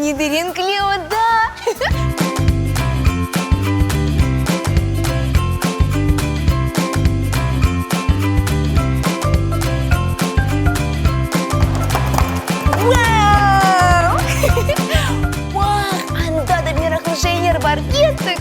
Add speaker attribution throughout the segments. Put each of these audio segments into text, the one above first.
Speaker 1: Ne de renkli oda! Vau! Baq, anda da meraqlı şeyler bar, kettik!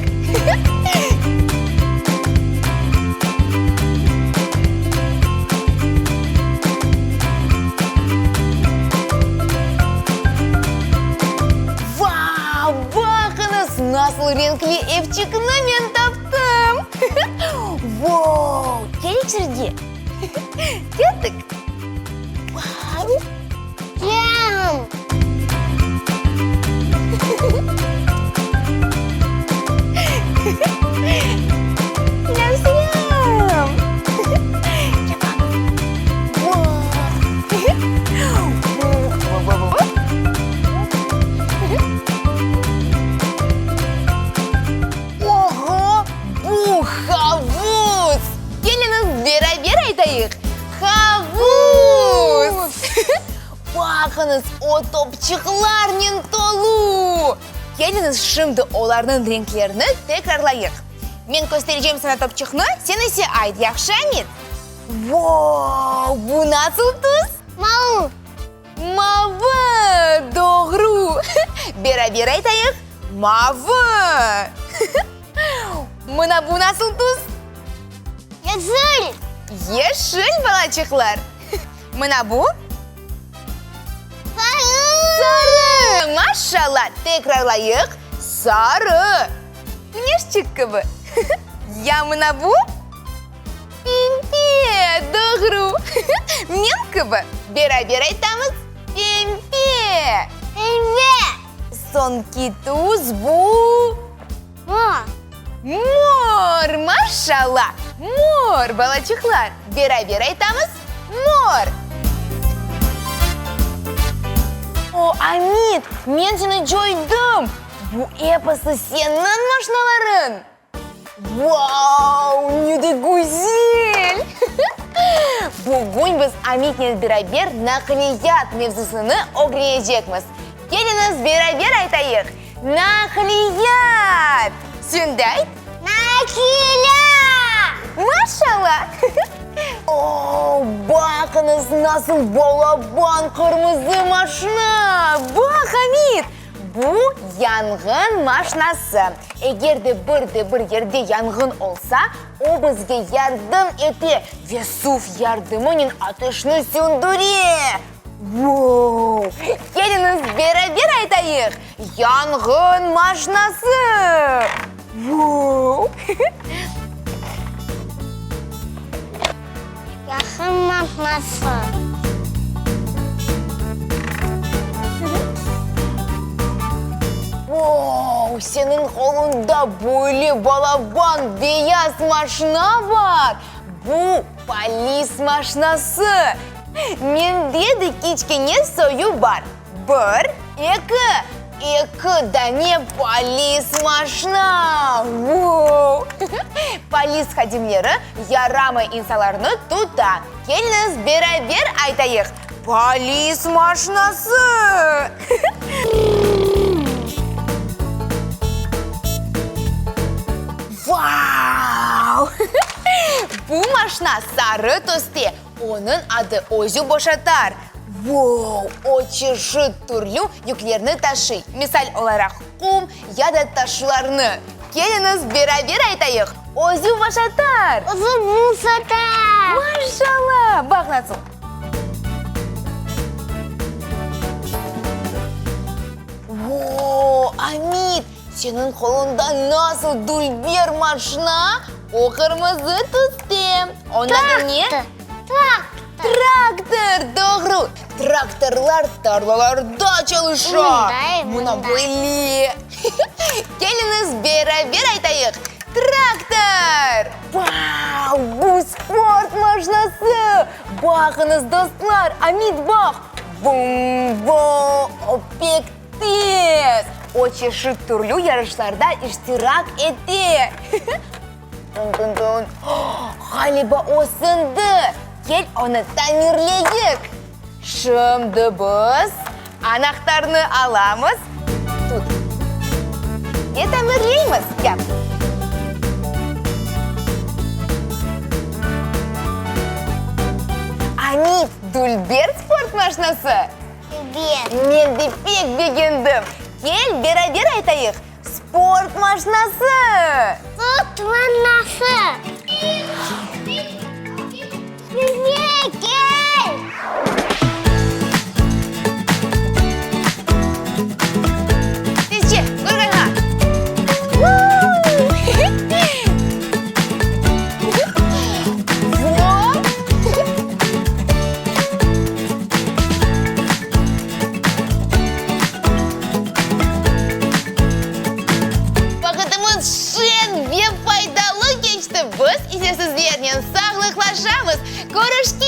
Speaker 1: Vau! Baqıñız, nasıl renkli evçikni men taptım! Vau! Kel içerge! Kettik! Vau!
Speaker 2: Cam!
Speaker 1: Selâm, selâm! Oğo, bu havuz! Keliñiz, beraber aytayıq, Havuz! Baqıñız, o topçıqlarnen tolu! Keliñiz, şimdi olarnıñ renklerini tekrarlayıq. Men kösterecem saña topçıqnı, sen ise ayt, yahşı, Amit? Vau, bu nasıl tüs?
Speaker 2: Mavı.
Speaker 1: Mavı, doğru. Beraber aytayıq, mavı. Mına bu nasıl tüs?
Speaker 2: Yeşil.
Speaker 1: Yeşil, balaçıqlar. Mına bu?
Speaker 2: Sarı.
Speaker 1: Sarı. Maşallah, tekrarlayıq, sarı. Küneşçik kibi. Ya mına bu? Pembe, doğru. Men kibi. Beraber aytamız, pembe.
Speaker 2: Pembe.
Speaker 1: Soñki tüs bu?
Speaker 2: Mor.
Speaker 1: Mor, maşallah. Mor, balaçıqlar. Beraber aytamız, mor. O, Amit, men seni coydım. Bu episi seniñ maşnalarıñ. Vau, ne de güzel! Bugün biz Amitnen beraber naqliyat mevzusını ögrenecekmiz. Keliñiz, beraber aytayıq, Naqliyat! Sen de ayt.
Speaker 2: Naqliyat!
Speaker 1: Maşallah! O, baqıñız, nasıl balaban qırmızı maşna! Baq, Amit! Bu yanğın maşnası. Eger de bir de bir yerde yanğın olsa, o bizge yardım ete ve suv yardımınen ateşni söndüre. Vau! Keliñiz, beraber aytayıq, Yanğın maşnası! Vau!
Speaker 2: Yaqın maşnası.
Speaker 1: Vau, seniñ qoluñda böyle balaban beyaz maşna bar! Bu polis maşnası. Mende de kiçkene soyu bar. Bir, eki, eki dane polis maşna! Vuu! Polis hadimleri yaramay insanlarnı tuta. Keliñiz, beraber aytayıq, Polis maşnası! Vau! Bu maşna sarı tüste, Onıñ adı özü boşatar. Vou! O çeşit türlü yüklerni taşıy, misal olaraq, qum ya da taşlarnı. Keliñiz, beraber aytayıq, Özü boşatar!
Speaker 2: Özü boşatar!
Speaker 1: Maşallah! Baq nasıl! Vou! Amit, seniñ qoluñda nasıl dülber maşna! O qırmızı tüste. Onıñ adı ne?
Speaker 2: Traktor.
Speaker 1: Traktor, doğru. Traktorlar tarlalarda çalışa.
Speaker 2: Mınday, mınday.
Speaker 1: Mına böyle. Keliñiz, beraber aytayıq, Traktor! Vau, bu sport maşnası! Baqıñız, dostlar, Amit, baq! Vum-vum, o pek tez! O çeşit türlü yarışlarda iştirak ete. Tın-tın-tın! Ğaliba o sındı! Kel, onı tamirleyik! Şimdi biz anahtarnı alamız. Ve tamirleymiz. Yap. Amit, dülber sport maşinası.
Speaker 2: Dülber.
Speaker 1: Men de pek begendim. Kel, beraber aytayıq, Sport maşinası!
Speaker 2: Sport maşinası! Kel!
Speaker 1: Tezce, Gürgenğa! Vop! Vaqıtımız şeñ ve faydalı keçti, biz ise sizlernen sağlıqlaşamız. Körüşkence!